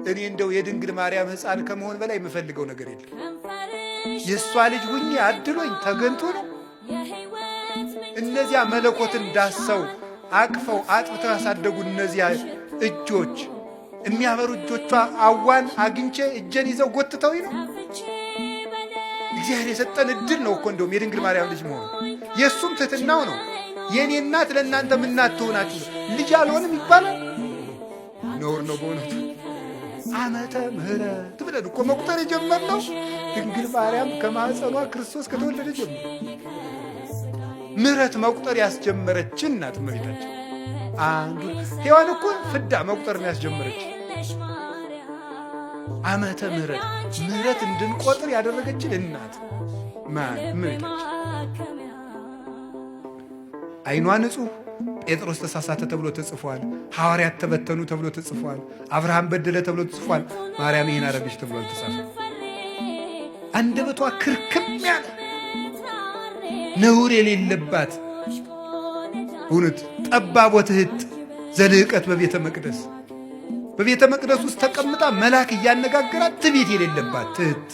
እኔ እንደው የድንግል ማርያም ሕፃን ከመሆን በላይ የምፈልገው ነገር የለም። የእሷ ልጅ ሁኜ አድሎኝ ተገንቶ ነው። እነዚያ መለኮትን ዳሰው አቅፈው አጥብተው ያሳደጉ እነዚያ እጆች፣ የሚያበሩ እጆቿ አዋን አግኝቼ እጄን ይዘው ጎትተውኝ ነው። እግዚአብሔር የሰጠን እድል ነው እኮ እንደውም የድንግል ማርያም ልጅ መሆን። የእሱም ትሕትናው ነው። የእኔ እናት ለእናንተም እናት ትሆናችሁ ልጅ አልሆንም ይባላል? ነውር ነው በእውነቱ። ዓመተ ምሕረት ብለን እኮ መቁጠር የጀመርነው ድንግል ማርያም ከማኅፀኗ ክርስቶስ ከተወለደ ጀምሮ ምሕረት መቁጠር ያስጀመረችን ናት እመቤታችን። አንዱ ሔዋን እኮ ፍዳ መቁጠር ያስጀመረች፣ ዓመተ ምሕረት፣ ምሕረት እንድንቆጥር ያደረገችን እናት ማን? እመቤታችን። ዓይኗ ንጹሕ። ጴጥሮስ ተሳሳተ ተብሎ ተጽፏል። ሐዋርያት ተበተኑ ተብሎ ተጽፏል። አብርሃም በደለ ተብሎ ተጽፏል። ማርያም ይህን አደረገች ተብሎ አልተጻፈም። አንደበቷ ክርክም ያለ፣ ነውር የሌለባት፣ እውነት ጠባብ ወትሕት ዘልህቀት በቤተ መቅደስ፣ በቤተ መቅደስ ውስጥ ተቀምጣ መልአክ እያነጋገራት ትዕቢት የሌለባት ትሕት።